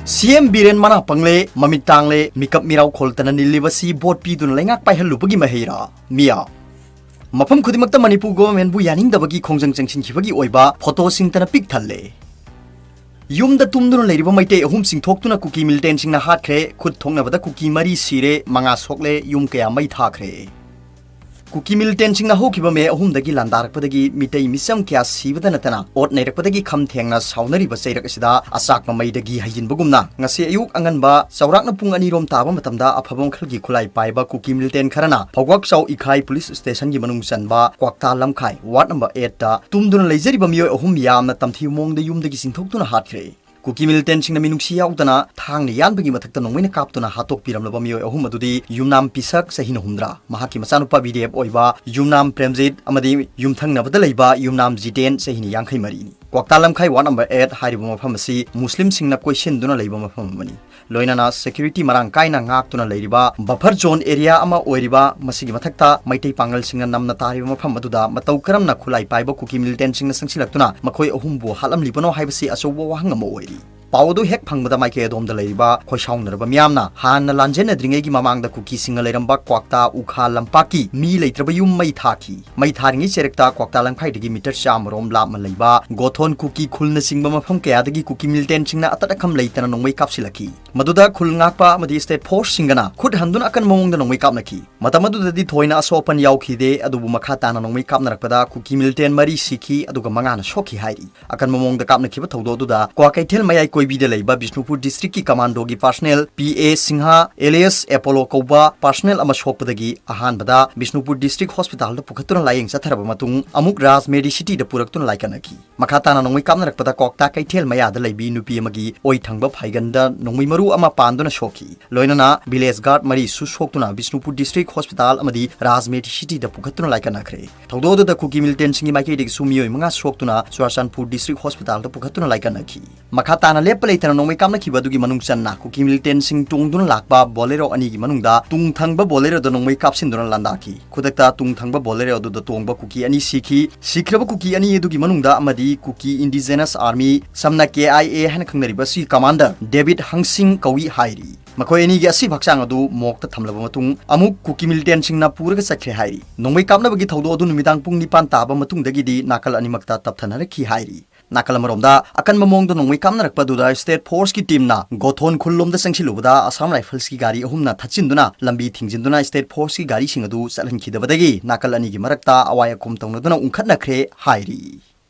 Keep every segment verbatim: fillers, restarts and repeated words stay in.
ꯁꯤ ꯑꯦꯝ ꯕꯤꯔꯦꯟ ꯃꯅꯥ ꯄꯪꯂꯦ, ꯃꯃꯤꯠ ꯇꯥꯡꯂꯦ, ꯃꯤꯀꯞ ꯃꯤꯔꯥꯎ ꯈꯣꯜꯇꯅ ꯅꯤꯜꯂꯤꯕꯁꯤ ꯚꯣꯠ ꯄꯤꯗꯨꯅ ꯂꯩꯉꯥꯛ ꯄꯥꯏꯍꯜꯂꯨꯕꯒꯤ ꯃꯍꯩꯔꯥ? ꯃꯤꯌꯥ꯫ ꯃꯐꯝ ꯈꯨꯗꯤꯡꯃꯛꯇ ꯃꯅꯤꯄꯨꯔ ꯒꯣꯚꯔꯟꯃꯦꯟꯠꯕꯨ ꯌꯥꯅꯤꯡꯗꯕꯒꯤ ꯈꯣꯡꯖꯪ ꯆꯪꯁꯤꯟꯈꯤꯕꯒꯤ ꯑꯣꯏꯕ ꯐꯣꯇꯣꯁꯤꯡꯇꯅ ꯄꯤꯛ ꯊꯜꯂꯦ꯫ ꯌꯨꯝꯗ ꯇꯨꯝꯗꯨꯅ ꯂꯩꯔꯤꯕ ꯃꯩꯇꯩ ꯑꯍꯨꯝ ꯆꯤꯡꯊꯣꯛꯇꯨꯅ ꯀꯨꯀꯤ ꯃꯤꯂꯤꯇꯦꯟꯁꯤꯡꯅ ꯍꯥꯠꯈ꯭ꯔꯦ꯫ ꯈꯨꯠ ꯊꯣꯛꯅꯕꯗ ꯀꯨꯀꯤ ꯃꯔꯤ ꯁꯤꯔꯦ, ꯃꯉꯥ ꯁꯣꯛꯂꯦ, ꯌꯨꯝ ꯀꯌꯥ ꯃꯩ ꯊꯥꯈ꯭ꯔꯦ꯫ ꯀꯨꯀꯤ ꯃꯤꯂꯤꯇꯦꯟꯁꯤꯡꯅ ꯍꯧꯈꯤꯕ ꯃꯦ ꯑꯍꯨꯝꯗꯒꯤ ꯂꯥꯟꯗꯥꯔꯛꯄꯗꯒꯤ ꯃꯤꯇꯩ ꯃꯤꯆꯝ ꯀꯌꯥ ꯁꯤꯕꯗ ꯅꯠꯇꯅ ꯑꯣꯠ ꯅꯩꯔꯛꯄꯗꯒꯤ ꯈꯝ ꯊꯦꯡꯅ ꯁꯥꯎꯅꯔꯤꯕ ꯆꯩꯔꯛ ꯑꯁꯤꯗ ꯑꯆꯥꯛꯄ ꯃꯩꯗꯒꯤ ꯍꯩꯖꯤꯟꯕꯒꯨꯝꯅ ꯉꯁꯤ ꯑꯌꯨꯛ ꯑꯉꯟꯕ ꯆꯥꯎꯔꯥꯛꯅ ꯄꯨꯡ ꯑꯅꯤ ꯔꯣꯝ ꯇꯥꯕ ꯃꯇꯝꯗ ꯑꯐꯕ ꯃꯈꯜꯒꯤ ꯈꯨꯠꯂꯥꯏ ꯄꯥꯏꯕ ꯀꯨꯀꯤ ꯃꯤꯂꯤꯇꯦꯟ ꯈꯔꯅ ꯐꯧꯒ꯭ꯋꯥꯛꯆꯥꯎ ꯏꯈꯥꯏ ꯄꯨꯂꯤꯁ ꯁ꯭ꯇꯦꯁꯟꯒꯤ ꯃꯅꯨꯡ ꯆꯟꯕ ꯀ꯭ꯋꯥꯛꯇꯥ ꯂꯝꯈꯥꯏ ꯋꯥꯔꯗ ꯅꯝꯕꯔ ꯑꯦꯠꯇ ꯇꯨꯝꯗꯨꯅ ꯂꯩꯖꯔꯤꯕ ꯃꯤꯑꯣꯏ ꯑꯍꯨꯝ ꯌꯥꯝꯅ ꯇꯝꯊꯤꯕ ꯃꯑꯣꯡꯗ ꯌꯨꯝꯗꯒꯤ ꯆꯤꯡꯊꯣꯛꯇꯨꯅ ꯍꯥꯠꯈ꯭ꯔꯦ꯫ ꯀꯨꯀꯤ ꯃꯤꯂꯤꯇꯦꯟꯁꯤꯡꯅ ꯃꯤꯅꯨꯡꯁꯤ ꯌꯥꯎꯗꯅ ꯊꯥꯡꯅ ꯌꯥꯟꯕꯒꯤ ꯃꯊꯛꯇ ꯅꯣꯡꯃꯩꯅ ꯀꯥꯞꯇꯨꯅ ꯍꯥꯠꯇꯣꯛꯄꯤꯔꯝꯂꯕ ꯃꯤꯑꯣꯏ ꯑꯍꯨꯝ ꯑꯗꯨꯗꯤ ꯌꯨꯝꯅꯥꯝ ꯄꯤꯁꯛ ꯆꯍꯤꯅ ꯍꯨꯝꯗ꯭ꯔꯥ, ꯃꯍꯥꯛꯀꯤ ꯃꯆꯥꯅꯨꯄꯥ ꯕꯤ ꯗꯤ ꯑꯦꯐ ꯑꯣꯏꯕ ꯌꯨꯝꯅꯥꯝ ꯄ꯭ꯔꯦꯝꯖꯤꯠ ꯑꯃꯗꯤ ꯌꯨꯝꯊꯪꯅꯕꯗ ꯂꯩꯕ ꯌꯨꯝꯅꯥꯝ ꯖꯤꯇꯦꯟ ꯆꯍꯤꯅ ꯌꯥꯡꯈꯩ ꯃꯔꯤꯅꯤ꯫ ꯀ꯭ꯋꯥꯛꯇꯥ ꯂꯝꯈꯥꯏ ꯋꯥꯔꯗ ꯅꯝꯕꯔ ꯑꯦꯠ ꯍꯥꯏꯔꯤꯕ ꯃꯐꯝ ꯑꯁꯤ ꯃꯨꯁꯂꯤꯝꯁꯤꯡꯅ ꯀꯣꯏꯁꯤꯟꯗꯨꯅ ꯂꯩꯕ ꯃꯐꯝ ꯑꯃꯅꯤ꯫ ꯂꯣꯏꯅꯅ ꯁꯦꯀ꯭ꯌꯨꯔꯤꯇꯤ ꯃꯔꯥꯡ ꯀꯥꯏꯅ ꯉꯥꯛꯇꯨꯅ ꯂꯩꯔꯤꯕ ꯕꯐꯔ ꯖꯣꯟ ꯑꯦꯔꯤꯌꯥ ꯑꯃ ꯑꯣꯏꯔꯤꯕ ꯃꯁꯤꯒꯤ ꯃꯊꯛꯇ ꯃꯩꯇꯩ ꯄꯥꯡꯒꯜꯁꯤꯡꯅ ꯅꯝꯅ ꯇꯥꯔꯤꯕ ꯃꯐꯝ ꯑꯗꯨꯗ ꯃꯇꯧ ꯀꯔꯝꯅ ꯈꯨꯠꯂꯥꯏ ꯄꯥꯏꯕ ꯀꯨꯀꯤ ꯃꯤꯂꯤꯇꯦꯟꯁꯤꯡꯅ ꯆꯪꯁꯤꯜꯂꯛꯇꯨꯅ ꯃꯈꯣꯏ ꯑꯍꯨꯝꯕꯨ ꯍꯥꯠꯂꯝꯂꯤꯕꯅꯣ ꯍꯥꯏꯕꯁꯤ ꯑꯆꯧꯕ ꯋꯥꯍꯪ ꯑꯃ ꯑꯣꯏꯔꯤ꯫ ꯄꯥꯎ ꯑꯗꯨ ꯍꯦꯛ ꯐꯪꯕꯗ ꯃꯥꯏꯀꯩ ꯑꯗꯣꯝꯗ ꯂꯩꯔꯤꯕ ꯈꯣꯏꯁꯥꯎꯅꯔꯕ ꯃꯤꯌꯥꯝꯅ ꯍꯥꯟꯅ ꯂꯥꯟꯖꯦꯟꯅꯗ꯭ꯔꯤꯉꯩꯒꯤ ꯃꯃꯥꯡꯗ ꯀꯨꯀꯤꯁꯤꯡꯅ ꯂꯩꯔꯝꯕ ꯀ꯭ꯋꯥꯛꯇꯥ ꯎꯈꯥ ꯂꯝꯄꯥꯛꯀꯤ ꯃꯤ ꯂꯩꯇ꯭ꯔꯕ ꯌꯨꯝ ꯃꯩ ꯊꯥꯈꯤ꯫ ꯃꯩ ꯊꯥꯔꯤꯉꯩ ꯆꯩꯔꯛꯇ ꯀ꯭ꯋꯥꯛꯇꯥ ꯂꯝꯈꯥꯏꯗꯒꯤ ꯃꯤꯇꯔ ꯆꯥꯝꯃ ꯔꯣꯝ ꯂꯥꯞꯅ ꯂꯩꯕ ꯒꯣꯊꯣꯟ ꯀꯨꯀꯤ ꯈꯨꯜꯅꯆꯤꯡꯕ ꯃꯐꯝ ꯀꯌꯥꯗꯒꯤ ꯀꯨꯀꯤ ꯃꯤꯂꯤꯇꯦꯟꯁꯤꯡꯅ ꯑꯇꯠ ꯑꯈꯝ ꯂꯩꯇꯅ ꯅꯣꯡꯃꯩ ꯀꯥꯞꯁꯤꯜꯂꯛꯈꯤ꯫ ꯃꯗꯨꯗ ꯈꯨꯜ ꯉꯥꯛꯄ ꯑꯃꯗꯤ ꯁ꯭ꯇꯦꯠ ꯐꯣꯔꯁꯁꯤꯡꯒꯅ ꯈꯨꯠ ꯍꯟꯗꯨꯅ ꯑꯀꯟꯕ ꯃꯑꯣꯡꯗ ꯅꯣꯡꯃꯩ ꯀꯥꯞꯅꯈꯤ꯫ ꯃꯇꯝ ꯑꯗꯨꯗꯗꯤ ꯊꯣꯏꯅ ꯑꯁꯣꯛ ꯑꯄꯟ ꯌꯥꯎꯈꯤꯗꯦ, ꯑꯗꯨꯕꯨ ꯃꯈꯥ ꯇꯥꯅ ꯅꯣꯡꯃꯩ ꯀꯥꯞꯅꯔꯛꯄꯗ ꯀꯨꯀꯤ ꯃꯤꯂꯤꯇꯦꯟ ꯃꯔꯤ ꯁꯤꯈꯤ, ꯑꯗꯨꯒ ꯃꯉꯥꯅ ꯁꯣꯛꯈꯤ ꯍꯥꯏꯔꯤ꯫ ꯑꯀꯟꯕ ꯃꯑꯣꯡꯗ ꯀꯥꯞꯅꯈꯤꯕ ꯊꯧꯗꯣꯛ ꯑꯗꯨꯗ ꯀ꯭ꯋꯥꯀꯩꯊꯦꯜ ꯃꯌꯥꯏ ꯀꯣꯏꯕꯤꯗ ꯂꯩꯕ ꯕꯤꯁꯅꯨꯄꯨꯔ ꯗꯤꯁꯇ꯭ꯔꯤꯛꯀꯤ ꯀꯃꯥꯟꯗꯣꯒꯤ ꯄꯥꯔꯁꯅꯦꯜ ꯄꯤ ꯑꯦ ꯁꯤꯡꯍ ꯑꯦꯂꯤꯌꯁ ꯑꯦꯄꯣꯂꯣ ꯀꯧꯕ ꯄꯥꯔꯁꯅꯦꯜ ꯑꯃ ꯁꯣꯛꯄꯗꯒꯤ ꯑꯍꯥꯟꯕꯗ ꯕꯤꯁꯅꯨꯄꯨꯔ ꯗꯤꯁꯇ꯭ꯔꯤꯛ ꯍꯣꯁꯄꯤꯇꯥꯜꯗ ꯄꯨꯈꯠꯇꯨꯅ ꯂꯥꯌꯦꯡ ꯆꯠꯊꯔꯕ ꯃꯇꯨꯡ ꯑꯃꯨꯛ ꯔꯥꯖ ꯃꯦꯗꯤꯁꯤꯇꯤꯗ ꯄꯨꯔꯛꯇꯨꯅ ꯂꯥꯏꯀꯠꯅꯈꯤ꯫ ꯃꯈꯥ ꯇꯥꯅ ꯅꯣꯡꯃꯩ ꯀꯥꯞꯅꯔꯛꯄꯗ ꯀ꯭ꯋꯥꯛꯇꯥ ꯀꯩꯊꯦꯜ ꯃꯌꯥꯗ ꯂꯩꯕꯤ ꯅꯨꯄꯤ ꯑꯃꯒꯤ ꯑꯣꯏ ꯊꯪꯕ ꯐꯥꯏꯒꯟꯗ ꯅꯣꯡꯃꯩ ꯃꯔꯨ ꯇꯔꯨꯛ ꯑꯃ ꯄꯥꯟꯗꯨꯅ ꯁꯣꯛꯈꯤ꯫ ꯂꯣꯏꯅꯅ village guard ꯃꯔꯤꯁꯨ ꯁꯣꯛꯇꯨꯅ Bishnupur district hospital ꯑꯃꯗꯤ ꯔꯥꯖꯃꯦꯙꯤ cityꯗ ꯄꯨꯈꯠꯇꯨꯅ ꯂꯥꯏꯀꯠꯅꯈ꯭ꯔꯦ꯫ ꯊꯧꯗꯣꯛ ꯑꯗꯨꯗ ꯀꯨꯀꯤ militantꯁꯤꯡꯒꯤ ꯃꯥꯏꯀꯩꯗꯒꯤꯁꯨ ꯃꯤꯑꯣꯏ ꯃꯉꯥ ꯁꯣꯛꯇꯨꯅ ꯆꯨꯔꯥꯆꯥꯟꯄꯨꯔ district hospitalꯗ ꯄꯨꯈꯠꯇꯨꯅ ꯂꯥꯏꯀꯠꯅꯈꯤ꯫ ꯃꯈꯥ ꯇꯥꯅ ꯂꯦꯞꯄ ꯂꯩꯇꯅ ꯅꯣꯡꯃꯩ ꯀꯥꯞꯅꯈꯤꯕ ꯑꯗꯨꯒꯤ ꯃꯅꯨꯡ ꯆꯟꯅ ꯀꯨꯀꯤ militantꯁꯤꯡ ꯇꯣꯡꯗꯨꯅ ꯂꯥꯛꯄ Bolero ꯑꯅꯤꯒꯤ ꯃꯅꯨꯡꯗ ꯇꯨꯡ ꯊꯪꯕ Boleroꯗ ꯅꯣꯡꯃꯩ ꯀꯥꯞꯁꯤꯟꯗꯨꯅ ꯂꯥꯟꯗꯥꯈꯤ꯫ ꯈꯨꯗꯛꯇ ꯇꯨꯡ ꯊꯪꯕ Bolero ꯑꯗꯨꯗ ꯇꯣꯡꯕ ꯀꯨꯀꯤ ꯑꯅꯤ ꯁꯤꯈꯤ꯫ ꯁꯤꯈ꯭ꯔꯕ ꯀꯨꯀꯤ ꯑꯅꯤ ꯑꯗꯨꯒꯤ ꯃꯅꯨꯡꯗ ꯑꯃꯗꯤ ꯀꯨꯀꯤ Indigenous Army, ꯁꯝꯅ K I A ꯍꯥꯏꯅ ꯈꯪꯅꯔꯤꯕ ꯑꯁꯤꯒꯤ commander David Hangsing ꯀꯧꯏ ꯍꯥꯏꯔꯤ꯫ ꯃꯈꯣꯏ ꯑꯅꯤꯒꯤ ꯑꯁꯤꯕ ꯍꯛꯆꯥꯡ ꯑꯗꯨ morgueꯇ ꯊꯝꯂꯕ ꯃꯇꯨꯡ ꯑꯃꯨꯛ ꯀꯨꯀꯤ militantꯁꯤꯡꯅ ꯄꯨꯔꯒ ꯆꯠꯈ꯭ꯔꯦ ꯍꯥꯏꯔꯤ꯫ ꯅꯣꯡꯃꯩ ꯀꯥꯞꯅꯕꯒꯤ ꯊꯧꯗꯣꯛ ꯑꯗꯨ ꯅꯨꯃꯤꯗꯥꯡ ꯄꯨꯡ ꯅꯤꯄꯥꯟ ꯇꯥꯕ ꯃꯇꯨꯡꯗꯒꯤꯗꯤ ꯅꯥꯀꯜ ꯑꯅꯤꯃꯛꯇ ꯇꯞꯊꯅꯔꯛꯈꯤ ꯍꯥꯏꯔꯤ꯫ ꯅꯥꯀꯜ ꯑꯃꯔꯣꯝꯗ ꯑꯀꯟꯕ ꯃꯑꯣꯡꯗ ꯅꯣꯡꯃꯩ ꯀꯥꯞꯅꯔꯛꯄ ꯑꯗꯨꯗ state forceꯀꯤ teamꯅ ꯒꯣꯊꯣꯟ ꯈꯨꯜꯂꯣꯝꯗ ꯆꯪꯁꯤꯜꯂꯨꯕꯗ Assam Riflesꯀꯤ ꯒꯥꯔꯤ ꯑꯍꯨꯝꯅ ꯊꯠꯆꯤꯟꯗꯨꯅ ꯂꯝꯕꯤ ꯊꯤꯡꯖꯤꯟꯗꯨꯅ state forceꯀꯤ ꯒꯥꯔꯤꯁꯤꯡ ꯑꯗꯨ ꯆꯠꯍꯟꯈꯤꯗꯕꯗꯒꯤ ꯅꯥꯀꯜ ꯑꯅꯤꯒꯤ ꯃꯔꯛꯇ ꯑꯋꯥꯏ ꯑꯈꯨꯝ ꯇꯧꯅꯗꯨꯅ ꯎꯪꯈꯠꯅꯈ꯭ꯔꯦ ꯍꯥꯏꯔꯤ꯫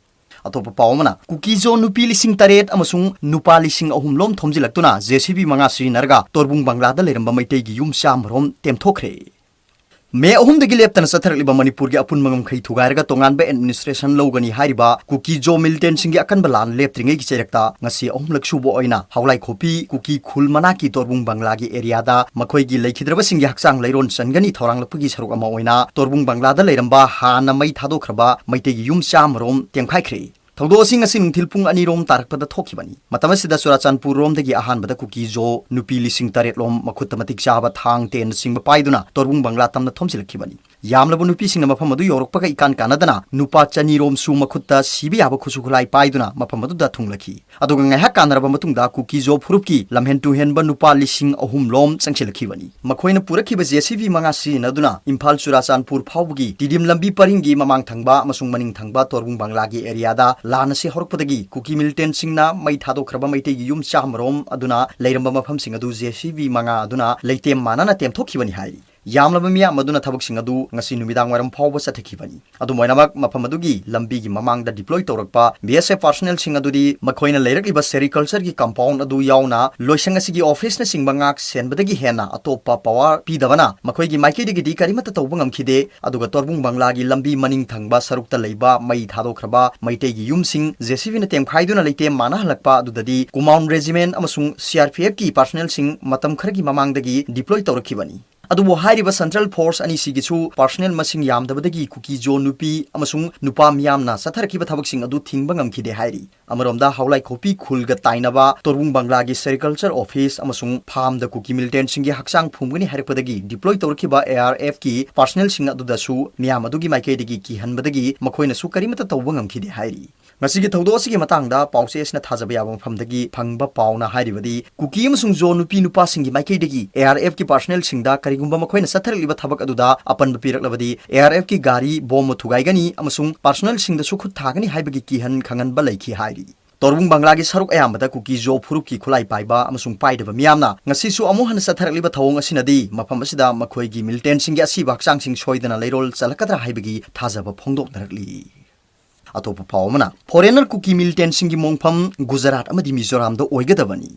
ꯑꯇꯣꯞꯄ ꯄꯥꯎ ꯑꯃꯅ, ꯀꯨꯀꯤꯖꯣ ꯅꯨꯄꯤ ꯂꯤꯁꯤꯡ ꯇꯔꯦꯠ ꯑꯃꯁꯨꯡ ꯅꯨꯄꯥ ꯂꯤꯁꯤꯡ ꯑꯍꯨꯝ ꯂꯣꯝ ꯊꯣꯝꯖꯤꯜꯂꯛꯇꯨꯅ JCB ꯃꯉꯥ ꯁꯤꯖꯤꯟꯅꯔꯒ ꯇꯣꯔꯕꯨꯡ ꯕꯪꯒ꯭ꯂꯥꯗ ꯂꯩꯔꯝꯕ ꯃꯩꯇꯩꯒꯤ ꯌꯨꯝ ꯆꯥꯝꯃꯔꯣꯝ ꯇꯦꯝꯊꯣꯛꯈ꯭ꯔꯦ꯫ ꯃꯦ ꯑꯍꯨꯝꯗꯒꯤ ꯂꯦꯞꯇꯅ ꯆꯠꯊꯔꯛꯂꯤꯕ ꯃꯅꯤꯄꯨꯔꯒꯤ ꯑꯄꯨꯟꯕ ꯉꯝꯈꯩ ꯊꯨꯒꯥꯏꯔꯒ ꯇꯣꯉꯥꯟꯕ administration ꯂꯧꯒꯅꯤ ꯍꯥꯏꯔꯤꯕ ꯀꯨꯀꯤꯖꯣ militantꯁꯤꯡꯒꯤ ꯑꯀꯟꯕ ꯂꯥꯟ ꯂꯦꯞꯇ꯭ꯔꯤꯉꯩꯒꯤ ꯆꯩꯔꯛꯇ ꯉꯁꯤ ꯑꯍꯨꯝꯂꯛ ꯁꯨꯕ ꯑꯣꯏꯅ ꯍꯥꯎꯂꯥꯏꯈꯣꯄꯤ ꯀꯨꯀꯤ ꯈꯨꯜ ꯃꯅꯥꯛꯀꯤ ꯇꯣꯔꯕꯨꯡ ꯕꯪꯒ꯭ꯂꯥꯒꯤ areaꯗ ꯃꯈꯣꯏꯒꯤ ꯂꯩꯈꯤꯗ꯭ꯔꯕꯁꯤꯡꯒꯤ ꯍꯛꯆꯥꯡ ꯂꯩꯔꯣꯟ ꯆꯟꯒꯅꯤ ꯊꯧꯔꯥꯡꯂꯛꯄꯒꯤ ꯁꯔꯨꯛ ꯑꯃ ꯑꯣꯏꯅ ꯇꯣꯔꯕꯨꯡ ꯕꯪꯒ꯭ꯂꯥꯗ ꯂꯩꯔꯝꯕ ꯍꯥꯟꯅ ꯃꯩ ꯊꯥꯗꯣꯛꯈ꯭ꯔꯕ ꯃꯩꯇꯩꯒꯤ ꯌꯨꯝ ꯆꯥꯝꯃꯔꯣꯝ ꯇꯦꯝꯈꯥꯏꯈ꯭ꯔꯦ꯫ ꯊꯧꯗꯣꯛ ꯑꯁꯤ ꯉꯁꯤ ꯅꯨꯡꯊꯤꯜ ꯄꯨꯡ ꯑꯅꯤꯔꯣꯝ ꯇꯥꯔꯛꯄꯗ ꯊꯣꯛꯈꯤꯕꯅꯤ꯫ ꯃꯇꯝ ꯑꯁꯤꯗ ꯆꯨꯔꯥꯆꯥꯟꯄꯨꯔ ꯔꯣꯝꯗꯒꯤ ꯑꯍꯥꯟꯕꯗ ꯀꯨꯀꯤꯖꯣ ꯅꯨꯄꯤ ꯂꯤꯁꯤꯡ ꯇꯔꯦꯠ ꯂꯣꯝ ꯃꯈꯨꯠꯇ ꯃꯇꯤꯛ ꯆꯥꯕ ꯊꯥꯡ ꯇꯦꯟꯅꯆꯤꯡꯕ ꯄꯥꯏꯗꯨꯅ ꯇꯣꯔꯕꯨꯡ ꯕꯪꯒ꯭ꯂꯥ ꯇꯝꯅ ꯊꯣꯝꯖꯤꯜꯂꯛꯈꯤꯕꯅꯤ꯫ ꯌꯥꯝꯂꯕ ꯅꯨꯄꯤꯁꯤꯡꯅ ꯃꯐꯝ ꯑꯗꯨ ꯌꯧꯔꯛꯄꯒ ꯏꯀꯥꯟ ꯀꯥꯟꯅꯗꯅ ꯅꯨꯄꯥ ꯆꯅꯤꯔꯣꯝꯁꯨ ꯃꯈꯨꯠꯇ ꯁꯤꯕ ꯌꯥꯕ ꯈꯨꯠꯁꯨ ꯈꯨꯠꯂꯥꯏ ꯄꯥꯏꯗꯨꯅ ꯃꯐꯝ ꯑꯗꯨꯗ ꯊꯨꯡꯂꯈꯤ꯫ ꯑꯗꯨꯒ ꯉꯥꯏꯍꯥꯛ ꯀꯥꯟꯅꯔꯕ ꯃꯇꯨꯡꯗ ꯀꯨꯀꯤꯖꯣ ꯐꯨꯔꯨꯞꯀꯤ ꯂꯝꯍꯦꯟ ꯇꯨꯍꯦꯟꯕ ꯅꯨꯄꯥ ꯂꯤꯁꯤꯡ ꯑꯍꯨꯝ ꯂꯣꯝ ꯆꯪꯁꯤꯜꯂꯛꯈꯤꯕꯅꯤ꯫ ꯃꯈꯣꯏꯅ ꯄꯨꯔꯛꯈꯤꯕ JCB ꯃꯉꯥ ꯁꯤꯖꯤꯟꯅꯗꯨꯅ ꯏꯝꯐꯥꯜ ꯆꯨꯔꯥꯆꯥꯟꯄꯨꯔ ꯐꯥꯎꯕꯒꯤ ꯇꯤꯗꯤꯝ ꯂꯝꯕꯤ ꯄꯔꯤꯡꯒꯤ ꯃꯃꯥꯡ ꯊꯪꯕ ꯑꯃꯁꯨꯡ ꯃꯅꯤꯡ ꯊꯪꯕ ꯇꯣꯔꯕꯨꯡ ꯕꯪꯒ꯭ꯂꯥꯒꯤ areaꯗ ꯂꯥꯟ ꯑꯁꯤ ꯍꯧꯔꯛꯄꯗꯒꯤ ꯀꯨꯀꯤ militantꯁꯤꯡꯅ ꯃꯩ ꯊꯥꯗꯣꯛꯈ꯭ꯔꯕ ꯃꯩꯇꯩꯒꯤ ꯌꯨꯝ ꯆꯥꯝꯃꯔꯣꯝ ꯑꯗꯨꯅ ꯂꯩꯔꯝꯕ ꯃꯐꯝꯁꯤꯡ ꯑꯗꯨ JCB ꯃꯉꯥ ꯑꯗꯨꯅ ꯂꯩꯇꯦꯝ ꯃꯥꯟꯅꯅ ꯇꯦꯝꯊꯣꯛꯈꯤꯕꯅꯤ ꯍꯥꯏꯔꯤ꯫ ꯌꯥꯝꯂꯕ ꯃꯤꯌꯥꯝ ꯑꯗꯨꯅ ꯊꯕꯛꯁꯤꯡ ꯑꯗꯨ ꯉꯁꯤ ꯅꯨꯃꯤꯗꯥꯡ ꯋꯥꯏꯔꯝ ꯐꯥꯎꯕ ꯆꯠꯊꯈꯤꯕꯅꯤ꯫ ꯑꯗꯨꯝ ꯑꯣꯏꯅꯃꯛ, ꯃꯐꯝ ꯑꯗꯨꯒꯤ ꯂꯝꯕꯤꯒꯤ ꯃꯃꯥꯡꯗ deploy ꯇꯧꯔꯛꯄ B S F personnelꯁꯤꯡ ꯑꯗꯨꯗꯤ ꯃꯈꯣꯏꯅ ꯂꯩꯔꯛꯂꯤꯕ sericultureꯒꯤ compound ꯑꯗꯨ ꯌꯥꯎꯅ ꯂꯣꯏꯁꯪ ꯑꯁꯤꯒꯤ officeꯅꯆꯤꯡꯕ ꯉꯥꯛ ꯁꯦꯟꯕꯗꯒꯤ ꯍꯦꯟꯅ ꯑꯇꯣꯞꯄ power ꯄꯤꯗꯕꯅ ꯃꯈꯣꯏꯒꯤ ꯃꯥꯏꯀꯩꯗꯒꯤꯗꯤ ꯀꯔꯤꯃꯠꯇ ꯇꯧꯕ ꯉꯝꯈꯤꯗꯦ꯫ ꯑꯗꯨꯒ ꯇꯣꯔꯕꯨꯡ ꯕꯪꯒ꯭ꯂꯥꯒꯤ ꯂꯝꯕꯤ ꯃꯅꯤꯡ ꯊꯪꯕ ꯁꯔꯨꯛꯇ ꯂꯩꯕ ꯃꯩ ꯊꯥꯗꯣꯛꯈ꯭ꯔꯕ ꯃꯩꯇꯩꯒꯤ ꯌꯨꯝꯁꯤꯡ JCBꯅ ꯇꯦꯝꯈꯥꯏꯗꯨꯅ ꯂꯩꯇꯦꯝ ꯃꯥꯟꯅꯍꯜꯂꯛꯄ ꯑꯗꯨꯗꯗꯤ Kumaon Regiment ꯑꯃꯁꯨꯡ CRPFꯀꯤ personnelꯁꯤꯡ ꯃꯇꯝ ꯈꯔꯒꯤ ꯃꯃꯥꯡꯗꯒꯤ deploy ꯇꯧꯔꯛꯈꯤꯕꯅꯤ꯫ ꯑꯗꯨꯕꯨ ꯍꯥꯏꯔꯤꯕ central force ꯑꯅꯤꯁꯤꯒꯤꯁꯨ personnel ꯃꯁꯤꯡ ꯌꯥꯝꯗꯕꯗꯒꯤ ꯀꯨꯀꯤ ꯖꯣ ꯅꯨꯄꯤ ꯑꯃꯁꯨꯡ ꯅꯨꯄꯥ ꯃꯤꯌꯥꯝꯅ ꯆꯠꯊꯔꯛꯈꯤꯕ ꯊꯕꯛꯁꯤꯡ ꯑꯗꯨ ꯊꯤꯡꯕ ꯉꯝꯈꯤꯗꯦ ꯍꯥꯏꯔꯤ꯫ ꯑꯃꯔꯣꯝꯗ, ꯍꯥꯎꯂꯥꯏꯈꯣꯛꯄꯤ ꯈꯨꯜꯒ ꯇꯥꯏꯅꯕ ꯇꯣꯔꯕꯨꯡ ꯕꯪꯒ꯭ꯂꯥꯒꯤ sericulture office ꯑꯃꯁꯨꯡ farmꯗ ꯀꯨꯀꯤ militantꯁꯤꯡꯒꯤ ꯍꯛꯆꯥꯡ ꯐꯨꯝꯒꯅꯤ ꯍꯥꯏꯔꯛꯄꯗꯒꯤ deploy ꯇꯧꯔꯛꯈꯤꯕ ARFꯀꯤ personnelꯁꯤꯡ ꯑꯗꯨꯗꯁꯨ ꯃꯤꯌꯥꯝ ꯑꯗꯨꯒꯤ ꯃꯥꯏꯀꯩꯗꯒꯤ ꯀꯤꯍꯟꯕꯗꯒꯤ ꯃꯈꯣꯏꯅꯁꯨ ꯀꯔꯤꯃꯠꯇ ꯇꯧꯕ ꯉꯝꯈꯤꯗꯦ ꯍꯥꯏꯔꯤ꯫ ꯉꯁꯤꯒꯤ ꯊꯧꯗꯣꯛ ꯑꯁꯤꯒꯤ ꯃꯇꯥꯡꯗ ꯄꯥꯎꯆꯦ ꯑꯁꯤꯅ ꯊꯥꯖꯕ ꯌꯥꯕ ꯃꯐꯝꯗꯒꯤ ꯐꯪꯕ ꯄꯥꯎꯅ ꯍꯥꯏꯔꯤꯕꯗꯤ, ꯀꯨꯀꯤ ꯑꯃꯁꯨꯡ ꯖꯣ ꯅꯨꯄꯤ ꯅꯨꯄꯥꯁꯤꯡꯒꯤ ꯃꯥꯏꯀꯩꯗꯒꯤ ARFꯀꯤ personnelꯁꯤꯡꯗ ꯀꯔꯤꯒꯨꯝꯕ ꯃꯈꯣꯏꯅ ꯆꯠꯊꯔꯛꯂꯤꯕ ꯊꯕꯛ ꯑꯗꯨꯗ ꯑꯄꯟꯕ ꯄꯤꯔꯛꯂꯕꯗꯤ ARFꯀꯤ ꯒꯥꯔꯤ bomb ꯊꯨꯒꯥꯏꯒꯅꯤ ꯑꯃꯁꯨꯡ personnelꯁꯤꯡꯗꯁꯨ ꯈꯨꯠ ꯊꯥꯒꯅꯤ ꯍꯥꯏꯕꯒꯤ ꯀꯤꯍꯟ ꯈꯪꯍꯟꯕ ꯂꯩꯈꯤ ꯍꯥꯏꯔꯤ꯫ ꯇꯣꯔꯕꯨꯡ ꯕꯪꯒ꯭ꯂꯥꯒꯤ ꯁꯔꯨꯛ ꯑꯌꯥꯝꯕꯗ ꯀꯨꯀꯤ ꯖꯣ ꯐꯨꯔꯨꯞꯀꯤ ꯈꯨꯠꯂꯥꯏ ꯄꯥꯏꯕ ꯑꯃꯁꯨꯡ ꯄꯥꯏꯗꯕ ꯃꯤꯌꯥꯝꯅ ꯉꯁꯤꯁꯨ ꯑꯃꯨꯛ ꯍꯟꯅ ꯆꯠꯊꯔꯛꯂꯤꯕ ꯊꯧꯑꯣꯡ ꯑꯁꯤꯅꯗꯤ ꯃꯐꯝ ꯑꯁꯤꯗ ꯃꯈꯣꯏꯒꯤ militantꯁꯤꯡꯒꯤ ꯑꯁꯤꯕ ꯍꯛꯆꯥꯡꯁꯤꯡ ꯁꯣꯏꯗꯅ ꯂꯩꯔꯣꯜ ꯆꯜꯂꯛꯀꯗ꯭ꯔꯥ ꯍꯥꯏꯕꯒꯤ ꯊꯥꯖꯕ ꯐꯣꯡꯗꯣꯛꯅꯔꯛꯂꯤ꯫ ꯑꯇꯣꯞꯄ ꯄꯥꯎ ꯑꯃꯅ, foreigner ꯀꯨꯀꯤ militantꯁꯤꯡꯒꯤ ꯃꯣꯡꯐꯝ ꯒꯨꯖꯔꯥꯠ ꯑꯃꯗꯤ ꯃꯤꯖꯣꯔꯥꯝꯗ ꯑꯣꯏꯒꯗꯕꯅꯤ꯫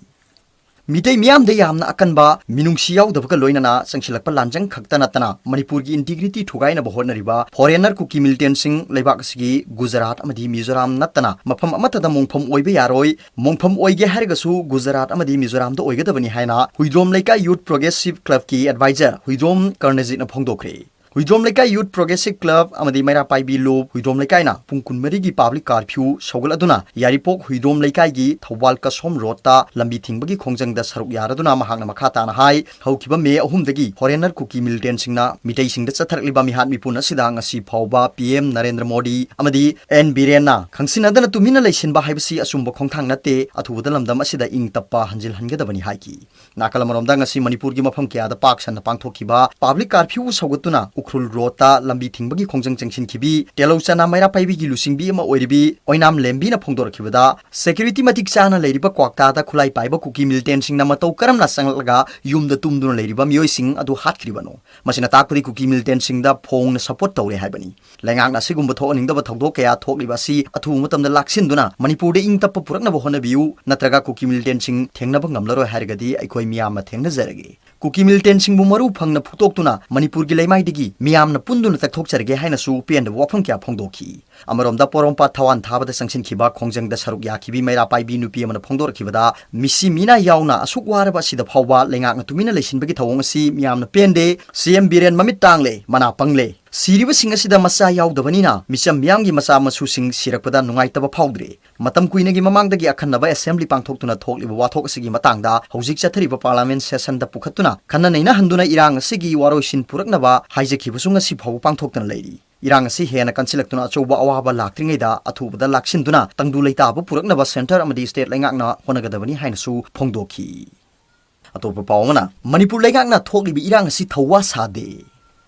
ꯃꯤꯇꯩ ꯃꯤꯌꯥꯝꯗ ꯌꯥꯝꯅ ꯑꯀꯟꯕ ꯃꯤꯅꯨꯡꯁꯤ ꯌꯥꯎꯗꯕꯒ ꯂꯣꯏꯅꯅ ꯆꯪꯁꯤꯜꯂꯛꯄ ꯂꯥꯟꯖꯪ ꯈꯛꯇ ꯅꯠꯇꯅ ꯃꯅꯤꯄꯨꯔꯒꯤ integrity ꯊꯨꯒꯥꯏꯅꯕ ꯍꯣꯠꯅꯔꯤꯕ foreigner ꯀꯨꯀꯤ militantꯁꯤꯡ ꯂꯩꯕꯥꯛ ꯑꯁꯤꯒꯤ ꯒꯨꯖꯔꯥꯠ ꯑꯃꯗꯤ ꯃꯤꯖꯣꯔꯥꯝ ꯅꯠꯇꯅ ꯃꯐꯝ ꯑꯃꯠꯇꯗ ꯃꯣꯡꯐꯝ ꯑꯣꯏꯕ ꯌꯥꯔꯣꯏ꯫ ꯃꯣꯡꯐꯝ ꯑꯣꯏꯒꯦ ꯍꯥꯏꯔꯒꯁꯨ ꯒꯨꯖꯔꯥꯠ ꯑꯃꯗꯤ ꯃꯤꯖꯣꯔꯥꯝꯗ ꯑꯣꯏꯒꯗꯕꯅꯤ ꯍꯥꯏꯅ ꯍꯨꯏꯗ꯭ꯔꯣꯝ ꯂꯩꯀꯥꯏ Youth Progressive Clubꯀꯤ advisor Huidrom ꯀꯔꯅꯖꯤꯠꯅ ꯐꯣꯡꯗꯣꯛꯈ꯭ꯔꯦ꯫ Huidrom ꯂꯩꯀꯥꯏ Youth Progressive Club ꯑꯃꯗꯤ ꯃꯩꯔꯥ ꯄꯥꯏꯕꯤ ꯂꯨꯞ ꯍꯨꯏꯗ꯭ꯔꯣꯝ ꯂꯩꯀꯥꯏꯅ ꯄꯨꯡ ꯀꯨꯟꯃꯔꯤꯒꯤ public curfew ꯁꯧꯒꯠꯂꯗꯨꯅ ꯌꯥꯏꯔꯤꯄꯣꯛ ꯍꯨꯏꯗ꯭ꯔꯣꯝ ꯂꯩꯀꯥꯏꯒꯤ ꯊꯧꯕꯥꯜ ꯀꯁꯣꯝ ꯔꯣꯗꯇ ꯂꯝꯕꯤ ꯊꯤꯡꯕꯒꯤ ꯈꯣꯡꯖꯪꯗ ꯁꯔꯨꯛ ꯌꯥꯔꯗꯨꯅ ꯃꯍꯥꯛꯅ ꯃꯈꯥ ꯇꯥꯅ ꯍꯥꯏ, ꯍꯧꯈꯤꯕ ꯃꯦ ꯑꯍꯨꯝꯗꯒꯤ foreigner ꯀꯨꯀꯤ militantꯁꯤꯡꯅ ꯃꯤꯇꯩꯁꯤꯡꯗ ꯆꯠꯊꯔꯛꯂꯤꯕ ꯃꯤꯍꯥꯠ ꯃꯤꯄꯨꯟ ꯑꯁꯤꯗ ꯉꯁꯤ ꯐꯥꯎꯕ PM ꯅꯔꯦꯟꯗ꯭ꯔ ꯃꯣꯗꯤ ꯑꯃꯗꯤ N ꯕꯤꯔꯦꯟꯅ ꯈꯪꯁꯤꯟꯅꯗꯅ ꯇꯨꯃꯤꯟꯅ ꯂꯩꯁꯤꯟꯕ ꯍꯥꯏꯕꯁꯤ ꯑꯆꯨꯝꯕ ꯈꯣꯡꯊꯥꯡ ꯅꯠꯇꯦ, ꯑꯊꯨꯕꯗ ꯂꯝꯗꯝ ꯑꯁꯤꯗ ꯏꯪ ꯇꯞꯄ ꯍꯟꯖꯤꯜꯍꯟꯒꯗꯕꯅꯤ ꯍꯥꯏꯈꯤ꯫ ꯅꯥꯀꯜ ꯑꯃꯔꯣꯝꯗ ꯉꯁꯤ ꯃꯅꯤꯄꯨꯔꯒꯤ ꯃꯐꯝ ꯀꯌꯥꯗ ꯄꯥꯛ ꯁꯟꯅ ꯄꯥꯡꯊꯣꯛꯈꯤꯕ public curfew ꯁꯧꯒꯠꯇꯨꯅ ꯎꯈ꯭ꯔꯨꯜ ꯔꯣꯗꯇ ꯂꯝꯕꯤ ꯊꯤꯡꯕꯒꯤ ꯈꯣꯡꯖꯪ ꯆꯪꯁꯤꯟꯈꯤꯕꯤ ꯇꯦꯂꯧ ꯆꯅꯥ ꯃꯩꯔꯥ ꯄꯥꯏꯕꯤꯒꯤ ꯂꯨꯆꯤꯡꯕꯤ ꯑꯃ ꯑꯣꯏꯔꯤꯕꯤ ꯑꯣꯏꯅꯥꯝ ꯂꯦꯝꯕꯤꯅ ꯐꯣꯡꯗꯣꯔꯛꯈꯤꯕꯗ, ꯁꯦꯀ꯭ꯌꯨꯔꯤꯇꯤ ꯃꯇꯤꯛ ꯆꯥꯅ ꯂꯩꯔꯤꯕ ꯀ꯭ꯋꯥꯛꯇꯥꯗ ꯈꯨꯠꯂꯥꯏ ꯄꯥꯏꯕ ꯀꯨꯀꯤ ꯃꯤꯂꯤꯇꯦꯟꯁꯤꯡꯅ ꯃꯇꯧ ꯀꯔꯝꯅ ꯆꯪꯂꯛꯂꯒ ꯌꯨꯝꯗ ꯇꯨꯝꯗꯨꯅ ꯂꯩꯔꯤꯕ ꯃꯤꯑꯣꯏꯁꯤꯡ ꯑꯗꯨ ꯍꯥꯠꯈ꯭ꯔꯤꯕꯅꯣ? ꯃꯁꯤꯅ ꯇꯥꯛꯄꯗꯤ ꯀꯨꯀꯤ ꯃꯤꯂꯤꯇꯦꯟꯁꯤꯡꯗ ꯐꯣꯡꯅ ꯁꯄꯣꯔꯠ ꯇꯧꯔꯦ ꯍꯥꯏꯕꯅꯤ꯫ ꯂꯩꯉꯥꯛꯅ ꯑꯁꯤꯒꯨꯝꯕ ꯊꯣꯛꯍꯟꯅꯤꯡꯗꯕ ꯊꯧꯗꯣꯛ ꯀꯌꯥ ꯊꯣꯛꯂꯤꯕ ꯑꯁꯤ ꯑꯊꯨꯕ ꯃꯇꯝꯗ ꯂꯥꯛꯁꯤꯟꯗꯨꯅ ꯃꯅꯤꯄꯨꯔꯗ ꯏꯪ ꯇꯞꯄ ꯄꯨꯔꯛꯅꯕ ꯍꯣꯠꯅꯕꯤꯌꯨ, ꯅꯠꯇ꯭ꯔꯒ ꯀꯨꯀꯤ ꯃꯤꯂꯤꯇꯦꯟꯁꯤꯡ ꯊꯦꯡꯅꯕ ꯉꯝꯂꯔꯣꯏ ꯍꯥꯏꯔꯒꯗꯤ ꯑꯩꯈꯣꯏ ꯃꯤꯌꯥꯝꯅ ꯊꯦꯡꯅꯖꯔꯒꯦ꯫ ꯀꯨꯀꯤ ꯃꯤꯂꯤꯇꯦꯟꯁꯤꯡꯕꯨ ꯃꯔꯨ ꯐꯪꯅ ꯐꯨꯛꯇꯣꯛꯇꯨꯅ ꯃꯅꯤꯄꯨꯔꯒꯤ ꯂꯩꯃꯥꯏꯗꯒꯤ ꯃꯤꯌꯥꯝꯅ ꯄꯨꯟꯗꯨꯅ ꯇꯛꯊꯣꯛꯆꯔꯒꯦ ꯍꯥꯏꯅꯁꯨ ꯄꯦꯟꯗꯕ ꯋꯥꯐꯝ ꯀꯌꯥ ꯐꯣꯡꯗꯣꯛꯈꯤ꯫ ꯑꯃꯔꯣꯝꯗ ꯄꯣꯔꯣꯝꯄꯥꯠ ꯊꯋꯥꯟ ꯊꯥꯕꯗ ꯆꯪꯁꯤꯟꯈꯤꯕ ꯈꯣꯡꯖꯪꯗ ꯁꯔꯨꯛ ꯌꯥꯈꯤꯕꯤ ꯃꯩꯔꯥ ꯄꯥꯏꯕꯤ ꯅꯨꯄꯤ ꯑꯃꯅ ꯐꯣꯡꯗꯣꯔꯛꯈꯤꯕꯗ, ꯃꯤꯁꯤ ꯃꯤꯅꯥ ꯌꯥꯎꯅ ꯑꯁꯨꯛ ꯋꯥꯔꯕ ꯑꯁꯤꯗ ꯐꯥꯎꯕ ꯂꯩꯉꯥꯛꯅ ꯇꯨꯃꯤꯟꯅ ꯂꯩꯁꯤꯟꯕꯒꯤ ꯊꯧꯑꯣꯡ ꯑꯁꯤ ꯃꯤꯌꯥꯝꯅ ꯄꯦꯟꯗꯦ꯫ ꯁꯤ ꯑꯦꯝ ꯕꯤꯔꯦꯟ ꯃꯃꯤꯠ ꯇꯥꯡꯂꯦ, ꯃꯅꯥ ꯄꯪꯂꯦ꯫ ꯁꯤꯔꯤꯕꯁꯤꯡ ꯑꯁꯤꯗ ꯃꯆꯥ ꯌꯥꯎꯗꯕꯅꯤꯅ ꯃꯤꯆꯝ ꯃꯤꯌꯥꯝꯒꯤ ꯃꯆꯥ ꯃꯁꯨꯁꯤꯡ ꯁꯤꯔꯛꯄꯗ ꯅꯨꯡꯉꯥꯏꯇꯕ ꯐꯥꯎꯗ꯭ꯔꯦ꯫ ꯃꯇꯝ ꯀꯨꯏꯅꯒꯤ ꯃꯃꯥꯡꯗꯒꯤ ꯑꯈꯟꯅꯕ ꯑꯦꯁꯦꯝꯕ꯭ꯂꯤ ꯄꯥꯡꯊꯣꯛꯇꯨꯅ ꯊꯣꯛꯂꯤꯕ ꯋꯥꯊꯣꯛ ꯑꯁꯤꯒꯤ ꯃꯇꯥꯡꯗ ꯍꯧꯖꯤꯛ ꯆꯠꯊꯔꯤꯕ ꯄꯥꯔꯂꯥꯃꯦꯟ ꯁꯦꯁꯟꯗ ꯄꯨꯈꯠꯇꯨꯅ ꯈꯟꯅ ꯅꯩꯅꯍꯟꯗꯨꯅ ꯏꯔꯥꯡ ꯑꯁꯤꯒꯤ ꯋꯥꯔꯣꯏꯁꯤꯟ ꯄꯨꯔꯛꯅꯕ ꯍꯥꯏꯖꯈꯤꯕꯁꯨ ꯉꯁꯤ ꯐꯥꯎꯕ ꯄꯥꯡꯊꯣꯛꯇꯅ ꯂꯩꯔꯤ꯫ ꯏꯔꯥꯡ ꯑꯁꯤ ꯍꯦꯟꯅ ꯀꯟꯁꯤꯜꯂꯛꯇꯨꯅ ꯑꯆꯧꯕ ꯑꯋꯥꯕ ꯂꯥꯛꯇ꯭ꯔꯤꯉꯩꯗ ꯑꯊꯨꯕꯗ ꯂꯥꯛꯁꯤꯟꯗꯨꯅ ꯇꯪꯗꯨ ꯂꯩꯇꯥꯕ ꯄꯨꯔꯛꯅꯕ ꯁꯦꯟꯇꯔ ꯑꯃꯗꯤ ꯁ꯭ꯇꯦꯠ ꯂꯩꯉꯥꯛꯅ ꯍꯣꯠꯅꯒꯗꯕꯅꯤ ꯍꯥꯏꯅꯁꯨ ꯐꯣꯡꯗꯣꯛꯈꯤ꯫ ꯑꯇꯣꯞꯄ ꯄꯥꯎ ꯑꯃꯅ, ꯃꯅꯤꯄꯨꯔ ꯂꯩꯉꯥꯛꯅ ꯊꯣꯛꯂꯤꯕ ꯏꯔꯥꯡ ꯑꯁꯤ ꯊꯧꯋꯥ ꯁꯥꯗꯦ꯫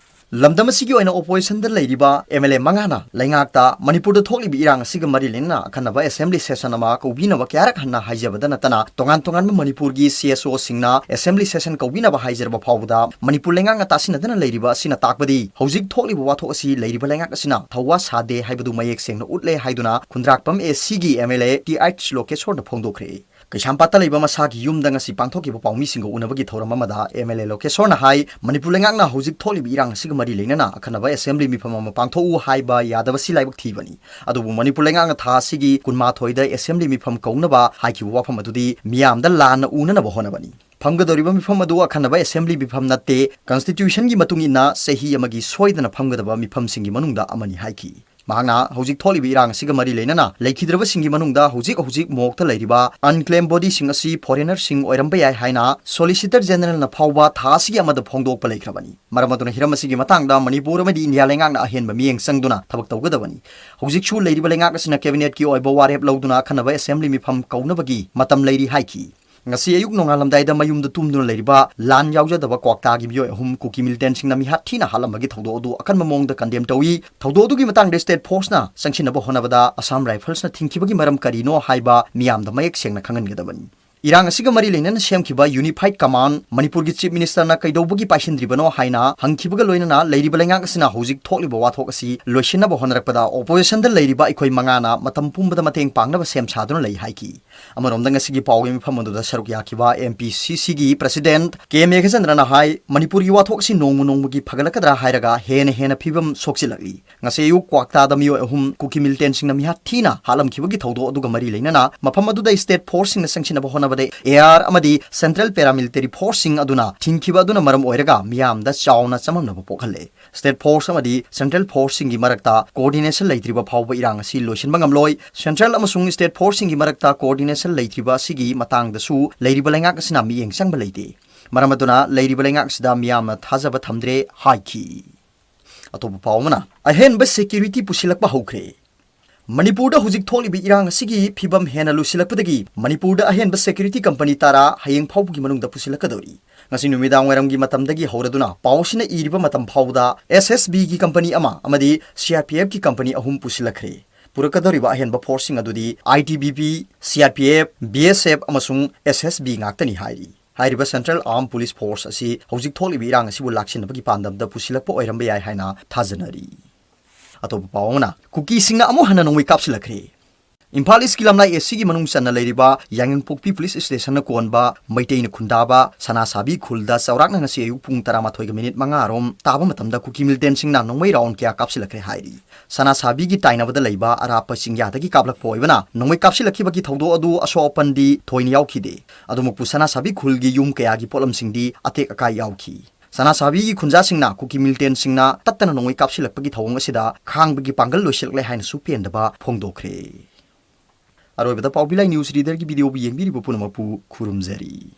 ꯂꯝꯗꯝ ꯑꯁꯤꯒꯤ ꯑꯣꯏꯅ ꯑꯣꯄꯣꯖꯤꯁꯟꯗ ꯂꯩꯔꯤꯕ ꯑꯦꯝ ꯑꯦꯜ ꯑꯦ ꯃꯉꯥꯅ ꯂꯩꯉꯥꯛꯇ ꯃꯅꯤꯄꯨꯔꯗ ꯊꯣꯛꯂꯤꯕ ꯏꯔꯥꯡ ꯑꯁꯤꯒ ꯃꯔꯤ ꯂꯩꯅꯅ ꯑꯈꯟꯅꯕ ꯑꯦꯁꯦꯝꯕ꯭ꯂꯤ ꯁꯦꯁꯟ ꯑꯃ ꯀꯧꯕꯤꯅꯕ ꯀꯌꯥꯔꯛ ꯍꯟꯅ ꯍꯥꯏꯖꯕꯗ ꯅꯠꯇꯅ, ꯇꯣꯉꯥꯟ ꯇꯣꯉꯥꯟꯕ ꯃꯅꯤꯄꯨꯔꯒꯤ ꯁꯤ ꯑꯦꯁ ꯑꯣꯁꯤꯡꯅ ꯑꯦꯁꯦꯝꯕ꯭ꯂꯤ ꯁꯦꯁꯟ ꯀꯧꯕꯤꯅꯕ ꯍꯥꯏꯖꯔꯕ ꯐꯥꯎꯕꯗ ꯃꯅꯤꯄꯨꯔ ꯂꯩꯉꯥꯛꯅ ꯇꯥꯁꯤꯟꯅꯗꯅ ꯂꯩꯔꯤꯕ ꯑꯁꯤꯅ ꯇꯥꯛꯄꯗꯤ ꯍꯧꯖꯤꯛ ꯊꯣꯛꯂꯤꯕ ꯋꯥꯊꯣꯛ ꯑꯁꯤ ꯂꯩꯔꯤꯕ ꯂꯩꯉꯥꯛ ꯑꯁꯤꯅ ꯊꯧꯋꯥ ꯁꯥꯗꯦ ꯍꯥꯏꯕꯗꯨ ꯃꯌꯦꯛ ꯁꯦꯡꯅ ꯎꯠꯂꯦ ꯍꯥꯏꯗꯨꯅ ꯈꯨꯟꯗ꯭ꯔꯥꯛꯄꯝ ꯑꯦ ꯁꯤꯒꯤ M L A T H ꯂꯣꯀꯦꯁꯣꯔꯅ ꯐꯣꯡꯗꯣꯛꯈ꯭ꯔꯦ꯫ ꯀꯩꯁꯥꯝꯄꯥꯠꯇ ꯂꯩꯕ ꯃꯁꯥꯒꯤ ꯌꯨꯝꯗ ꯉꯁꯤ ꯄꯥꯡꯊꯣꯛꯈꯤꯕ ꯄꯥꯎꯃꯤꯁꯤꯡꯒ ꯎꯅꯕꯒꯤ ꯊꯧꯔꯝ ꯑꯃꯗ ꯑꯦꯝ ꯑꯦꯜ ꯑꯦ ꯂꯣꯀꯦꯁꯣꯔꯅ ꯍꯥꯏ, ꯃꯅꯤꯄꯨꯔ ꯂꯩꯉꯥꯛꯅ ꯍꯧꯖꯤꯛ ꯊꯣꯛꯂꯤꯕ ꯏꯔꯥꯡ ꯑꯁꯤꯒ ꯃꯔꯤ ꯂꯩꯅꯅ ꯑꯈꯟꯅꯕ ꯑꯦꯁꯦꯝꯕ꯭ꯂꯤ ꯃꯤꯐꯝ ꯑꯃ ꯄꯥꯡꯊꯣꯛꯎ ꯍꯥꯏꯕ ꯌꯥꯗꯕꯁꯤ ꯂꯥꯏꯕꯛ ꯊꯤꯕꯅꯤ꯫ ꯑꯗꯨꯕꯨ ꯃꯅꯤꯄꯨꯔ ꯂꯩꯉꯥꯛꯅ ꯊꯥ ꯑꯁꯤꯒꯤ ꯀꯨꯟꯃꯥꯊꯣꯏꯗ ꯑꯦꯁꯦꯝꯕ꯭ꯂꯤ ꯃꯤꯐꯝ ꯀꯧꯅꯕ ꯍꯥꯏꯈꯤꯕ ꯋꯥꯐꯝ ꯑꯗꯨꯗꯤ ꯃꯤꯌꯥꯝꯗ ꯂꯥꯟꯅ ꯎꯅꯅꯕ ꯍꯣꯠꯅꯕꯅꯤ꯫ ꯐꯝꯒꯗꯧꯔꯤꯕ ꯃꯤꯐꯝ ꯑꯗꯨ ꯑꯈꯟꯅꯕ ꯑꯦꯁꯦꯝꯕ꯭ꯂꯤ ꯃꯤꯐꯝ ꯅꯠꯇꯦ, ꯀꯟꯁꯇꯤꯇ꯭ꯌꯨꯁꯟꯒꯤ ꯃꯇꯨꯡ ꯏꯟꯅ ꯆꯍꯤ ꯑꯃꯒꯤ ꯁꯣꯏꯗꯅ ꯐꯝꯒꯗꯕ ꯃꯤꯐꯝꯁꯤꯡꯒꯤ ꯃꯅꯨꯡꯗ ꯑꯃꯅꯤ ꯍꯥꯏꯈꯤ꯫ ꯃꯍꯥꯛꯅ ꯍꯧꯖꯤꯛ ꯊꯣꯛꯂꯤꯕ ꯏꯔꯥꯡ ꯑꯁꯤꯒ ꯃꯔꯤ ꯂꯩꯅꯅ ꯂꯩꯈꯤꯗ꯭ꯔꯕꯁꯤꯡꯒꯤ ꯃꯅꯨꯡꯗ ꯍꯧꯖꯤꯛ ꯍꯧꯖꯤꯛ ꯃꯣꯛꯇ ꯂꯩꯔꯤꯕ ꯑꯟꯀ꯭ꯂꯦꯝ ꯕꯣꯗꯤꯁꯤꯡ ꯑꯁꯤ ꯐꯣꯔꯦꯅꯔꯁꯤꯡ ꯑꯣꯏꯔꯝꯕ ꯌꯥꯏ ꯍꯥꯏꯅ ꯁꯣꯂꯤꯁꯤꯇꯔ ꯖꯦꯅꯔꯦꯜꯅ ꯐꯥꯎꯕ ꯊꯥ ꯑꯁꯤꯒꯤ ꯑꯃꯗ ꯐꯣꯡꯗꯣꯛꯄ ꯂꯩꯈ꯭ꯔꯕꯅꯤ꯫ ꯃꯔꯝ ꯑꯗꯨꯅ ꯍꯤꯔꯝ ꯑꯁꯤꯒꯤ ꯃꯇꯥꯡꯗ ꯃꯅꯤꯄꯨꯔ ꯑꯃꯗꯤ ꯏꯟꯗꯤꯌꯥ ꯂꯩꯉꯥꯛꯅ ꯑꯍꯦꯟꯕ ꯃꯤꯠꯌꯦꯡ ꯆꯪꯗꯨꯅ ꯊꯕꯛ ꯇꯧꯒꯗꯕꯅꯤ꯫ ꯍꯧꯖꯤꯛꯁꯨ ꯂꯩꯔꯤꯕ ꯂꯩꯉꯥꯛ ꯑꯁꯤꯅ ꯀꯦꯕꯤꯅꯦꯠꯀꯤ ꯑꯣꯏꯕ ꯋꯥꯔꯦꯞ ꯂꯧꯗꯨꯅ ꯑꯈꯟꯅꯕ ꯑꯦꯁꯦꯝꯕ꯭ꯂꯤ ꯃꯤꯐꯝ ꯀꯧꯅꯕꯒꯤ ꯃꯇꯝ ꯂꯩꯔꯤ ꯍꯥꯏꯈꯤ꯫ ꯉꯁꯤ ꯑꯌꯨꯛ ꯅꯣꯡꯉꯥꯜꯂꯝꯗꯥꯏꯗ ꯃꯌꯨꯝꯗ ꯇꯨꯝꯗꯨꯅ ꯂꯩꯔꯤꯕ ꯂꯥꯟ ꯌꯥꯎꯖꯗꯕ ꯀ꯭ꯋꯥꯛꯇꯥꯒꯤ ꯃꯤꯑꯣꯏ ꯑꯍꯨꯝ ꯀꯨꯀꯤ ꯃꯤꯂꯤꯇꯦꯟꯁꯤꯡꯅ ꯃꯤꯍꯥꯠ ꯊꯤꯅ ꯍꯥꯠꯂꯝꯕꯒꯤ ꯊꯧꯗꯣꯛ ꯑꯗꯨ ꯑꯀꯟꯕ ꯃꯑꯣꯡꯗ ꯀꯟꯗꯦꯝ ꯇꯧꯏ꯫ ꯊꯧꯗꯣꯛ ꯑꯗꯨꯒꯤ ꯃꯇꯥꯡꯗ ꯁ꯭ꯇꯦꯠ ꯐꯣꯔꯁꯅ ꯆꯪꯁꯤꯟꯅꯕ ꯍꯣꯠꯅꯕꯗ ꯑꯁꯥꯝ ꯔꯥꯏꯐꯜꯁꯅ ꯊꯤꯡꯈꯤꯕꯒꯤ ꯃꯔꯝ ꯀꯔꯤꯅꯣ ꯍꯥꯏꯕ ꯃꯤꯌꯥꯝꯗ ꯃꯌꯦꯛ ꯁꯦꯡꯅ ꯈꯪꯍꯟꯒꯗꯕꯅꯤ꯫ ꯏꯔꯥꯡ ꯑꯁꯤꯒ ꯃꯔꯤ ꯂꯩꯅꯅ ꯁꯦꯝꯈꯤꯕ ꯌꯨꯅꯤꯐꯥꯏꯗ ꯀꯃꯥꯟꯗ ꯃꯅꯤꯄꯨꯔꯒꯤ ꯆꯤꯐ ꯃꯤꯅꯤꯁꯇꯔꯅ ꯀꯩꯗꯧꯕꯒꯤ ꯄꯥꯏꯁꯤꯟꯗ꯭ꯔꯤꯕꯅꯣ ꯍꯥꯏꯅ ꯍꯪꯈꯤꯕꯒ ꯂꯣꯏꯅꯅ ꯂꯩꯔꯤꯕ ꯂꯩꯉꯥꯛ ꯑꯁꯤꯅ ꯍꯧꯖꯤꯛ ꯊꯣꯛꯂꯤꯕ ꯋꯥꯊꯣꯛ ꯑꯁꯤ ꯂꯣꯏꯁꯤꯟꯅꯕ ꯍꯣꯠꯅꯔꯛꯄꯗ ꯑꯣꯄꯣꯖꯤꯁꯟꯗ ꯂꯩꯔꯤꯕ ꯑꯩꯈꯣꯏ ꯃꯉꯥꯅ ꯃꯇꯝ ꯄꯨꯝꯕꯗ ꯃꯇꯦꯡ ꯄꯥꯡꯅꯕ ꯁꯦꯝ ꯁꯥꯗꯨꯅ ꯂꯩ ꯍꯥꯏꯈꯤ꯫ ꯑꯃꯔꯣꯝꯗ ꯉꯁꯤꯒꯤ ꯄꯥꯎꯒꯤ ꯃꯤꯐꯝ ꯑꯗꯨꯗ ꯁꯔꯨꯛ ꯌꯥꯈꯤꯕ ꯑꯦꯝ ꯄꯤ ꯁꯤ ꯁꯤꯒꯤ ꯄ꯭ꯔꯁꯤꯗꯦꯟꯠ ꯀꯦ ꯃꯦꯘꯆꯟꯗ꯭ꯔꯅ ꯍꯥꯏ, ꯃꯅꯤꯄꯨꯔꯒꯤ ꯋꯥꯊꯣꯛ ꯑꯁꯤ ꯅꯣꯡꯃ ꯅꯣꯡꯃꯒꯤ ꯐꯒꯠꯂꯛꯀꯗ꯭ꯔꯥ ꯍꯥꯏꯔꯒ ꯍꯦꯟꯅ ꯍꯦꯟꯅ ꯐꯤꯕꯝ ꯁꯣꯛꯆꯤꯜꯂꯛꯂꯤ꯫ ꯉꯁꯤ ꯑꯌꯨꯛ ꯀ꯭ꯋꯥꯛꯇꯥꯗ ꯃꯤꯑꯣꯏ ꯑꯍꯨꯝ ꯀꯨꯀꯤ ꯃꯤꯂꯤꯇꯦꯟꯁꯤꯡꯅ ꯃꯤꯍꯥꯠ ꯊꯤꯅ ꯍꯥꯠꯂꯝꯈꯤꯕꯒꯤ ꯊꯧꯗꯣꯛ ꯑꯗꯨꯒ ꯃꯔꯤ ꯂꯩꯅꯅ ꯃꯐꯝ ꯑꯗꯨꯗ ꯁ꯭ꯇꯦꯠ ꯐꯣꯔꯁꯁꯤꯡꯅ ꯆꯪꯁꯤꯟꯅꯕ ꯍꯣꯠꯅꯕꯗ ꯑꯦ ꯑꯥꯔ ꯑꯃꯗꯤ ꯁꯦꯟꯇ꯭ꯔꯦꯜ ꯄꯦꯔꯥꯃꯤꯂꯤꯇꯔꯤ ꯐꯣꯔꯁꯁꯤꯡ ꯑꯗꯨꯅ ꯊꯤꯡꯈꯤꯕ ꯑꯗꯨꯅ ꯃꯔꯝ ꯑꯣꯏꯔꯒ ꯃꯤꯌꯥꯝꯗ ꯆꯥꯎꯅ ꯆꯃꯝꯅꯕ ꯄꯣꯛꯍꯜꯂꯦ꯫ ꯁ꯭ꯇꯦꯠ ꯐꯣꯔꯁ ꯑꯃꯗꯤ ꯁꯦꯟꯇ꯭ꯔꯦꯜ ꯐꯣꯔꯁꯁꯤꯡꯒꯤ ꯃꯔꯛꯇ ꯀꯣꯑꯣꯔꯗꯤꯅꯦꯁꯟ ꯂꯩꯇ꯭ꯔꯤꯕ ꯐꯥꯎꯕ ꯏꯔꯥꯡ ꯑꯁꯤ ꯂꯣꯏꯁꯤꯟꯕ ꯉꯝꯂꯣꯏ꯫ ꯁꯦꯟꯇ꯭ꯔꯦꯜ ꯑꯃꯁꯨꯡ ꯁ꯭ꯇꯦꯠ ꯐꯣꯔꯁꯁꯤꯡꯒꯤ ꯃꯔꯛꯇ ꯀꯣꯑꯣꯔꯗꯤꯅꯦꯁꯟ ꯂꯩꯇ꯭ꯔꯤꯕ ꯑꯁꯤꯒꯤ ꯃꯇꯥꯡꯗꯁꯨ ꯂꯩꯔꯤꯕ ꯂꯩꯉꯥꯛ ꯑꯁꯤꯅ ꯃꯤꯠꯌꯦꯡ ꯆꯪꯕ ꯂꯩꯇꯦ꯫ ꯃꯔꯝ ꯑꯗꯨꯅ ꯂꯩꯔꯤꯕ ꯂꯩꯉꯥꯛ ꯑꯁꯤꯗ ꯃꯤꯌꯥꯝꯅ ꯊꯥꯖꯕ ꯊꯝꯗ꯭ꯔꯦ ꯍꯥꯏꯈꯤ꯫ ꯑꯇꯣꯞꯄ ꯄꯥꯎ ꯑꯃꯅ, ꯑꯍꯦꯟꯕ ꯁꯦꯀ꯭ꯌꯨꯔꯤꯇꯤ ꯄꯨꯁꯤꯜꯂꯛꯄ ꯍꯧꯈ꯭ꯔꯦ꯫ ꯃꯅꯤꯄꯨꯔꯗ ꯍꯧꯖꯤꯛ ꯊꯣꯛꯂꯤꯕ ꯏꯔꯥꯡ ꯑꯁꯤꯒꯤ ꯐꯤꯕꯝ ꯍꯦꯟꯅ ꯂꯨꯁꯤꯜꯂꯛꯄꯗꯒꯤ ꯃꯅꯤꯄꯨꯔꯗ ꯑꯍꯦꯟꯕ ꯁꯦꯀ꯭ꯌꯨꯔꯤꯇꯤ ꯀꯝꯄꯅꯤ ꯇꯔꯥ ꯍꯌꯦꯡ ꯐꯥꯎꯕꯒꯤ ꯃꯅꯨꯡꯗ ꯄꯨꯁꯤꯜꯂꯛꯀꯗꯧꯔꯤ꯫ ꯉꯁꯤ ꯅꯨꯃꯤꯗꯥꯡ ꯋꯥꯏꯔꯝꯒꯤ ꯃꯇꯝꯗꯒꯤ ꯍꯧꯔꯗꯨꯅ ꯄꯥꯎ ꯑꯁꯤꯅ ꯏꯔꯤꯕ ꯃꯇꯝ ꯐꯥꯎꯕꯗ ꯑꯦꯁ ꯑꯦꯁ ꯕꯤꯒꯤ ꯀꯝꯄꯅꯤ ꯑꯃ ꯑꯃꯗꯤ ꯁꯤ ꯑꯥꯔ ꯄꯤ ꯑꯦꯐꯀꯤ ꯀꯝꯄꯅꯤ ꯑꯍꯨꯝ ꯄꯨꯁꯤꯜꯂꯛꯈ꯭ꯔꯦ꯫ ꯄꯨꯔꯛꯀꯗꯧꯔꯤꯕ ꯑꯍꯦꯟꯕ ꯐꯣꯔꯁꯁꯤꯡ ꯑꯗꯨꯗꯤ ꯑꯥꯏ T B P, C R P F, B S F ꯑꯃꯁꯨꯡ ꯑꯦꯁ ꯑꯦꯁ ꯕꯤ ꯉꯥꯛꯇꯅꯤ ꯍꯥꯏꯔꯤ꯫ ꯍꯥꯏꯔꯤꯕ ꯁꯦꯟꯇ꯭ꯔꯦꯜ ꯑꯥꯔꯝ ꯄꯨꯂꯤꯁ ꯐꯣꯔꯁ ꯑꯁꯤ ꯍꯧꯖꯤꯛ ꯊꯣꯛꯂꯤꯕ ꯏꯔꯥꯡ ꯑꯁꯤꯕꯨ ꯂꯥꯛꯁꯤꯟꯅꯕꯒꯤ ꯄꯥꯟꯗꯝꯗ ꯄꯨꯁꯤꯜꯂꯛꯄ ꯑꯣꯏꯔꯝꯕ ꯌꯥꯏ ꯍꯥꯏꯅ ꯊꯥꯖꯅꯔꯤ꯫ ꯑꯇꯣꯞꯄ ꯄꯥꯎ ꯑꯃꯅ, ꯀꯨꯀꯤꯁꯤꯡꯅ ꯑꯃꯨꯛ ꯍꯟꯅ ꯅꯣꯡꯃꯩ ꯀꯥꯞꯁꯤꯜꯂꯛꯈ꯭ꯔꯦ꯫ ꯏꯝꯐꯥꯜ ꯏꯁꯀꯤ ꯂꯝꯂꯥꯏ ꯑꯦ ꯁꯤꯒꯤ ꯃꯅꯨꯡ ꯆꯟꯅ ꯂꯩꯔꯤꯕ ꯌꯥꯏꯉꯪꯄꯣꯛꯄꯤ ꯄꯨꯂꯤꯁ ꯁ꯭ꯇꯦꯁꯟꯅ ꯀꯣꯟꯕ ꯃꯩꯇꯩꯅ ꯈꯨꯟꯗꯥꯕ ꯁꯅꯥꯁꯥꯕꯤ ꯈꯨꯜꯗ ꯆꯥꯎꯔꯥꯛꯅ ꯉꯁꯤ ꯑꯌꯨꯛ ꯄꯨꯡ ꯇꯔꯥꯃꯥꯊꯣꯏꯒ ꯃꯤꯅꯤꯠ ꯃꯉꯥ ꯔꯣꯝ ꯇꯥꯕ ꯃꯇꯝꯗ ꯀꯨꯀꯤ ꯃꯤꯂꯤꯇꯦꯟꯁꯤꯡꯅ ꯅꯣꯡꯃꯩ ꯔꯥꯎꯟ ꯀꯌꯥ ꯀꯥꯞꯁꯤꯜꯂꯛꯈ꯭ꯔꯦ ꯍꯥꯏꯔꯤ꯫ ꯁꯅꯥꯁꯥꯕꯤꯒꯤ ꯇꯥꯏꯅꯕꯗ ꯂꯩꯕ ꯑꯔꯥꯞꯄ ꯆꯤꯡꯌꯥꯗꯒꯤ ꯀꯥꯞꯂꯛꯄ ꯑꯣꯏꯕꯅ ꯅꯣꯡꯃꯩ ꯀꯥꯞꯁꯤꯜꯂꯛꯈꯤꯕꯒꯤ ꯊꯧꯗꯣꯛ ꯑꯗꯨ ꯑꯁꯣꯛ ꯑꯄꯟꯗꯤ ꯊꯣꯏꯅ ꯌꯥꯎꯈꯤꯗꯦ꯫ ꯑꯗꯨꯃꯛꯄꯨ ꯁꯅꯥꯁꯥꯕꯤ ꯈꯨꯜꯒꯤ ꯌꯨꯝ ꯀꯌꯥꯒꯤ ꯄꯣꯠꯂꯝꯁꯤꯡꯗꯤ ꯑꯇꯦꯛ ꯑꯀꯥꯏ ꯌꯥꯎꯈꯤ꯫ ꯁꯅꯥꯁꯥꯕꯤꯒꯤ ꯈꯨꯟꯖꯥꯁꯤꯡꯅ ꯀꯨꯀꯤ ꯃꯤꯂꯤꯇꯦꯟꯁꯤꯡꯅ ꯇꯠꯇꯅ ꯅꯣꯡꯃꯩ ꯀꯥꯞꯁꯤꯜꯂꯛꯄꯒꯤ ꯊꯧꯑꯣꯡ ꯑꯁꯤꯗ ꯈꯥꯡꯕꯒꯤ ꯄꯥꯡꯒꯜ ꯂꯣꯏꯁꯤꯜꯂꯛꯂꯦ ꯍꯥꯏꯅꯁꯨ ꯄꯦꯟꯗꯕ ꯐꯣꯡꯗꯣꯛꯈ꯭ꯔꯦ꯫ ꯑꯔꯣꯏꯕꯗ ꯄꯥꯎꯕꯤꯂꯥꯏ ꯅ꯭ꯌꯨꯁ ꯔꯤꯗꯔꯒꯤ ꯚꯤꯗꯤꯑꯣꯕꯨ ꯌꯦꯡꯕꯤꯔꯤꯕ ꯄꯨꯝꯅꯃꯛꯄꯨ ꯈꯨꯔꯨꯝꯖꯔꯤ꯫